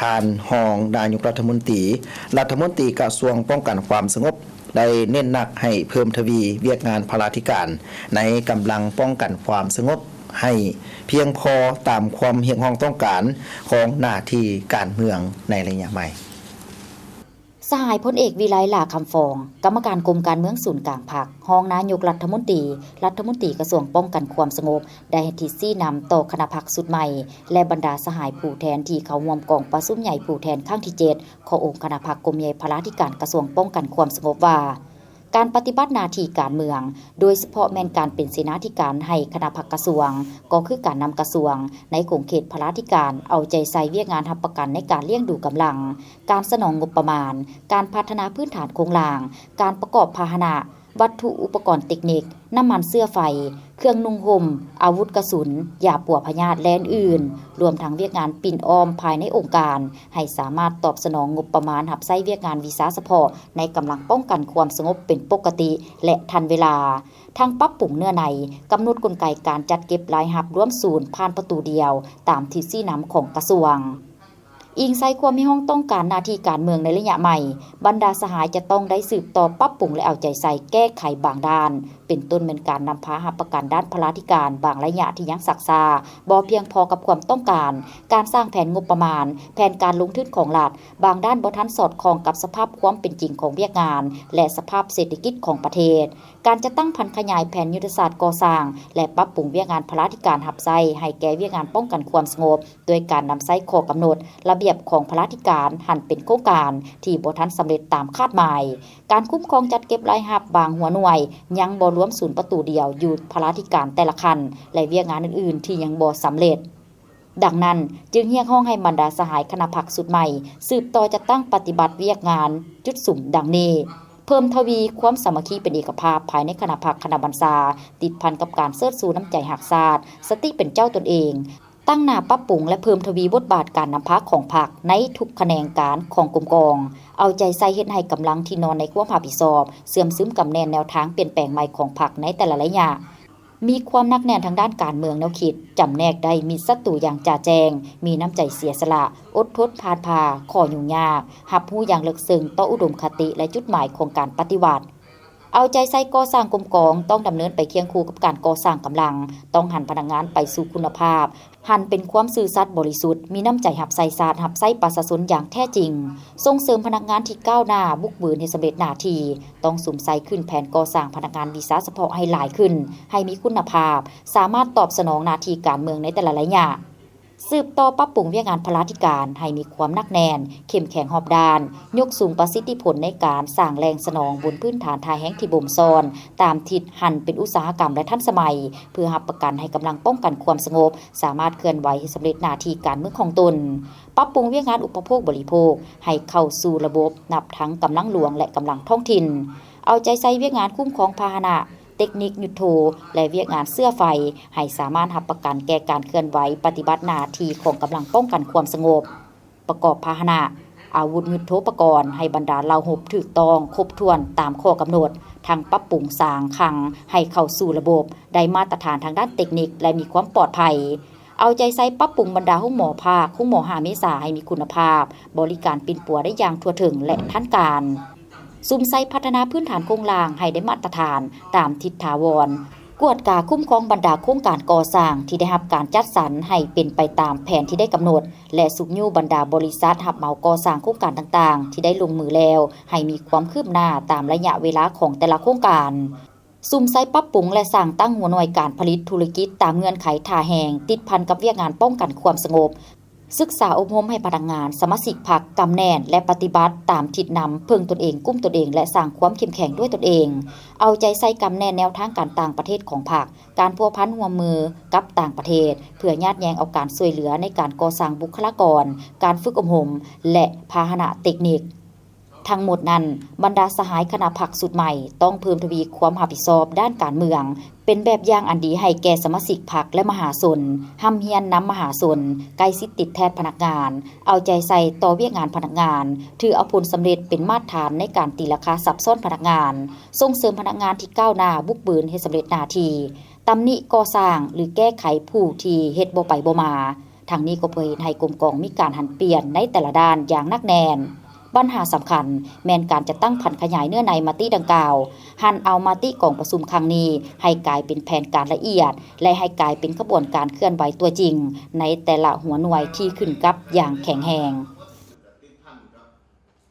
ທ່ານຮອງນາຍົກລັດຖະມົນຕີ, ລັດຖະມົນຕີກະຊວງປ້ອງກັນຄວາມສະຫງົບ ໄດ້ເນັ້ນໜັກໃຫ້ເພີ່ມທະວີວຽກງານພະລາທິການໃນກຳລັງປ້ອງກັນຄວາມສະຫງົບ ໃຫ້ພຽງພໍຕາມຄວາມຮຽກຮ້ອງຕ້ອງການຂອງໜ້າທີ່ການເມືອງໃນໄລຍະໃໝ່. ສະຫາຍພົນເອກ ວິໄລ ຫຼ້າຄຳຟອງ, ກຳມະການກົມການເມືອງສູນກາງພັກ, ຮອງນາຍົກລັດຖະມົນຕີ, ລັດຖະມົນຕີກະຊວງປ້ອງກັນຄວາມສະຫງົບ ໄດ້ໃຫ້ທິດຊີ້ນຳຕໍ່ຄະນະພັກຊຸດໃໝ່ ແລະ ບັນດາສະຫາຍຜູ້ແທນທີ່ເຂົ້າຮ່ວມກອງປະຊຸມໃຫຍ່ຜູ້ແທນຄັ້ງທີເຈັດ ຂອງອົງຄະນະພັກກົມໃຫຍ່ພະລາທິການກະຊວງປ້ອງກັນຄວາມສະຫງົບວ່າ ການປະຕິບັດໜ້າທີ່ການເມືອງ, ໂດຍສະເພາະແມ່ນການເປັນເສນາທິການໃຫ້ຄະນະພັກກະຊວງ, ກໍຄືການນຳກະຊວງໃນຂົງເຂດພະລາທິການເອົາໃຈໃສ່ວຽກງານຮັບປະກັນໃນການລ້ຽງດູກຳລັງ, ການສະໜອງງົບປະມານ, ການພັດທະນາພື້ນຖານໂຄງລ່າງ, ການປະກອບພາຫະນະ, ວັດຖຸອຸປະກອນເຕັກນິກ, ນ້ຳມັນເຊື້ອໄຟ, ເຄື່ອງນຸ່ງຫົ່ມ, ອາວຸດກະສຸນ, ຢາປົວພະຍາດ ແລະ ອື່ນໆ, ລວມທັງວຽກງານປິ່ນອ້ອມພາຍໃນອົງການ ໃຫ້ສາມາດຕອບສະໜອງງົບປະມານຮັບໃຊ້ວຽກງານວິຊາສະເພາະໃນກຳລັງປ້ອງກັນຄວາມສະຫງົບເປັນປົກກະຕິ ແລະ ທັນເວລາ. ທັງປັບປຸງເນື້ອໃນ, ກຳນົດກົນໄກການຈັດເກັບລາຍຮັບລວມສູນຜ່ານປະຕູດຽວ ຕາມທິດຊີ້ນຳຂອງກະຊວງ. ອີງໃສ່ຄວາມຮຽກຮ້ອງຕ້ອງການໜ້າທີ່ການເມືອງໃນໄລຍະໃໝ່, ບັນດາສະຫາຍຈະຕ້ອງໄດ້ສືບຕໍ່ປັບປຸງ ແລະ ເອົາໃຈໃສ່ແກ້ໄຂບາງດ້ານ, ເປັນຕົ້ນແມ່ນການນຳພາຮັບປະກັນດ້ານພະລາທິການບາງໄລຍະທີ່ຍັງຊັກຊ້າ, ບໍ່ພຽງພໍກັບຄວາມຕ້ອງການ, ການສ້າງແຜນງົບປະມານ, ແຜນການລົງທຶນຂອງລັດ, ບາງດ້ານບໍ່ທັນສອດຄ່ອງກັບສະພາບຄວາມເປັນຈິງຂອງວຽກງານ ແລະ ສະພາບເສດຖະກິດຂອງປະເທດ. ການຈັດຕັ້ງຜັນຂະຫຍາຍແຜນຍຸດທະສາດກໍ່ສ້າງ ແລະ ປັບປຸງວຽກງານພະລາທິການຮັບໃຊ້ໃຫ້ແກ່ວຽກງານປ້ອງກັນຄວາມສະຫງົບ ໂດຍການນຳໃຊ້ຂໍ້ກຳນົດລະບຽບຂອງພະລາທິການຫັ້ນເປັນໂຄງການທີ່ບໍ່ທັນສຳເລັດຕາມຄາດໝາຍ. ການຄຸ້ມຄອງຈັດເກັບລາຍຮັບບາງຫົວໜ່ວຍຍັງບໍ່ລວມສູນປະຕູດຽວຢູ່ພະລາທິການແຕ່ລະຂັ້ນ ແລະ ວຽກງານອື່ນໆທີ່ຍັງບໍ່ສຳເລັດ. ດັ່ງນັ້ນ, ຈຶ່ງຮຽກຮ້ອງໃຫ້ບັນດາສະຫາຍຄະນະພັກຊຸດໃໝ່ ສືບຕໍ່ຈັດຕັ້ງປະຕິບັດວຽກງານຈຸດສຸມດັ່ງນີ້: ເພີ່ມທະວີຄວາມສາມັກຄີເປັນເອກະພາບພາຍໃນຄະນະພັກຄະນະບັນຊາ, ຕິດພັນກັບການເຊີດຊູນ້ຳໃຈຮັກຊາດ, ສະຕິເປັນເຈົ້າຕົນເອງ, ຕັ້ງໜ້າປັບປຸງ ແລະ ເພີ່ມທະວີບົດບາດການນຳພາຂອງພັກໃນທຸກຂະແໜງການຂອງກົມກອງ, ເອົາໃຈໃສ່ເຮັດໃຫ້ກຳລັງທີ່ນອນໃນຄວາມຮັບຜິດຊອບ ເຊື່ອມຊຶມກຳແໜ້ນແນວທາງປ່ຽນແປງໃໝ່ຂອງພັກໃນແຕ່ລະໄລຍະ. ມີຄວາມໜັກແໜ້ນທາງດ້ານການເມືອງແນວຄິດ, ຈຳແນກໄດ້ມິດສັດຕູຢ່າງຈະແຈ້ງ, ມີນ້ຳໃຈເສຍສະຫຼະ, ອົດທົນຜ່ານຜ່າຂໍ້ຫຍຸ້ງຍາກ, ຮັບຮູ້ຢ່າງເລິກເຊິ່ງຕໍ່ອຸດົມຄະຕິ ແລະ ຈຸດໝາຍຂອງການປະຕິວັດ. ເອົາໃຈໃສ່ກໍ່ສ້າງກົມກອງ ຕ້ອງດຳເນີນໄປຄຽງຄູ່ກັບການກໍ່ສ້າງກຳລັງ, ຕ້ອງຫັນພະນັກງານໄປສູ່ຄຸນນະພາບ, ຫັນເປັນຄວາມຊື່ສັດບໍລິສຸດ, ມີນ້ຳໃຈຮັບໃຊ້ຊາດ, ຮັບໃຊ້ປະຊາຊົນຢ່າງແທ້ຈິງ. ສົ່ງເສີມພະນັກງານທີ່ກ້າວໜ້າ, ບຸກບືນເຮັດສຳເລັດໜ້າທີ່, ຕ້ອງສຸມໃສ່ຂຶ້ນແຜນກໍ່ສ້າງພະນັກງານວິຊາສະເພາະໃຫ້ຫຼາຍຂຶ້ນ, ໃຫ້ມີຄຸນນະພາບ, ສາມາດຕອບສະໜອງໜ້າທີ່ການເມືອງໃນແຕ່ລະໄລຍະ. ສືບຕໍ່ປັບປຸງວຽກງານພະລາທິການໃຫ້ມີຄວາມໜັກແໜ້ນ, ເຂັ້ມແຂງຮອບດ້ານ, ຍົກສູງປະສິດທິຜົນໃນການສ້າງແຫຼ່ງສະໜອງບົນພື້ນຖານທ່າແຮງທີ່ບົ່ມຊ້ອນ, ຕາມທິດຫັນເປັນອຸດສາຫະກຳ ແລະ ທັນສະໄໝ, ເພື່ອຮັບປະກັນໃຫ້ກຳລັງປ້ອງກັນຄວາມສະຫງົບ ສາມາດເຄື່ອນໄຫວເຮັດສຳເລັດໜ້າທີ່ການເມືອງຂອງຕົນ. ປັບປຸງວຽກງານອຸປະໂພກບໍລິໂພກໃຫ້ເຂົ້າສູ່ລະບົບ ນັບທັງກຳລັງຫຼວງ ແລະ ກຳລັງທ້ອງຖິ່ນ. ເອົາໃຈໃສ່ວຽກງານຄຸ້ມຄອງພາຫະນະ, ເຕັກນິກຍຸດໂທ ແລະ ວຽກງານເຊື້ອໄຟ ໃຫ້ສາມາດຮັບປະກັນແກ່ການເຄື່ອນໄຫວປະຕິບັດໜ້າທີ່ຂອງກຳລັງປ້ອງກັນຄວາມສະຫງົບ. ປະກອບພາຫະນະ, ອາວຸດຍຸດໂທປະກອນ ໃຫ້ບັນດາເຫຼົ່າຮົບຖືກຕ້ອງຄົບຖ້ວນຕາມຂໍ້ກຳນົດ, ທັງປັບປຸງສ້າງຄັງໃຫ້ເຂົ້າສູ່ລະບົບ, ໄດ້ມາດຕະຖານທາງດ້ານເຕັກນິກ ແລະ ມີຄວາມປອດໄພ. ເອົາໃຈໃສ່ປັບປຸງບັນດາໂຮງໝໍພາກ, ໂຮງໝໍຫ້າເມສາ ໃຫ້ມີຄຸນນະພາບ, ບໍລິການປິ່ນປົວໄດ້ຢ່າງທົ່ວເຖິງ ແລະ ທັນການ. ສຸມໃສ່ພັດທະນາພື້ນຖານໂຄງລ່າງໃຫ້ໄດ້ມາດຕະຖານຕາມທິດຖາວອນ, ກວດກາຄຸ້ມຄອງບັນດາໂຄງການກໍ່ສ້າງທີ່ໄດ້ຮັບການຈັດສັນໃຫ້ເປັນໄປຕາມແຜນທີ່ໄດ້ກຳນົດ ແລະ ຊຸກຍູ້ບັນດາບໍລິສັດຮັບເໝົາກໍ່ສ້າງໂຄງການຕ່າງໆທີ່ໄດ້ລົງມືແລ້ວ ໃຫ້ມີຄວາມຄືບໜ້າຕາມໄລຍະເວລາຂອງແຕ່ລະໂຄງການ. ສຸມໃສ່ປັບປຸງ ແລະ ສ້າງຕັ້ງຫົວໜ່ວຍການຜະລິດທຸລະກິດຕາມເງື່ອນໄຂທ່າແຮງ ຕິດພັນກັບວຽກງານປ້ອງກັນຄວາມສະຫງົບ. ສຶກສາອົບຮົມໃຫ້ພະນັກງານ, ສະມາຊິກພັກກຳແໜ້ນ ແລະ ປະຕິບັດຕາມທິດນຳ, ເພິ່ງຕົນເອງ, ກຸ້ມຕົນເອງ ແລະ ສ້າງຄວາມເຂັ້ມແຂງດ້ວຍຕົນເອງ. ເອົາໃຈໃສ່ກຳແໜ້ນແນວທາງການຕ່າງປະເທດຂອງພັກ, ການພົວພັນຮ່ວມມືກັບຕ່າງປະເທດ ເພື່ອຍາດແຍ່ງເອົາການຊ່ວຍເຫຼືອໃນການກໍ່ສ້າງບຸກຄະລາກອນ, ການຝຶກອົບຮົມ ແລະ ພາຫະນະເຕັກນິກ. ທັງໝົດນັ້ນ, ບັນດາສະຫາຍຄະນະພັກຊຸດໃໝ່ຕ້ອງເພີ່ມທະວີຄວາມຮັບຜິດຊອບດ້ານການເມືອງ, ເປັນແບບຢ່າງອັນດີໃຫ້ແກ່ສະມາຊິກພັກ ແລະ ມະຫາຊົນ, ຮ່ຳຮຽນນຳມະຫາຊົນ, ໃກ້ຊິດຕິດແທດພະນັກງານ, ເອົາໃຈໃສ່ຕໍ່ວຽກງານພະນັກງານ, ຖືເອົາຜົນສຳເລັດເປັນມາດຖານໃນການຕີລາຄາຊັບຊ້ອນພະນັກງານ, ສົ່ງເສີມພະນັກງານທີ່ກ້າວໜ້າ, ບຸກບືນ, ເຮັດສຳເລັດໜ້າທີ່, ຕຳໜິກໍ່ສ້າງ ຫຼື ແກ້ໄຂຜູ້ທີ່ເຮັດບໍ່ໄປບໍ່ມາ. ທັງນີ້ກໍເພື່ອເຮັດໃຫ້ກົມກອງມີການຫັນປ່ຽນໃນແຕ່ລະດ້ານຢ່າງໜັກແໜ້ນ. ບັນຫາສຳຄັນແມ່ນການຈັດຕັ້ງຜັນຂະຫຍາຍເນື້ອໃນມະຕິດັ່ງກ່າວ, ຫັນເອົາມະຕິກອງປະຊຸມຄັ້ງນີ້ໃຫ້ກາຍເປັນແຜນການລະອຽດ ແລະ ໃຫ້ກາຍເປັນຂະບວນການເຄື່ອນໄຫວຕົວຈິງໃນແຕ່ລະຫົວໜ່ວຍທີ່ຂຶ້ນກັບຢ່າງແຂງແຮງ.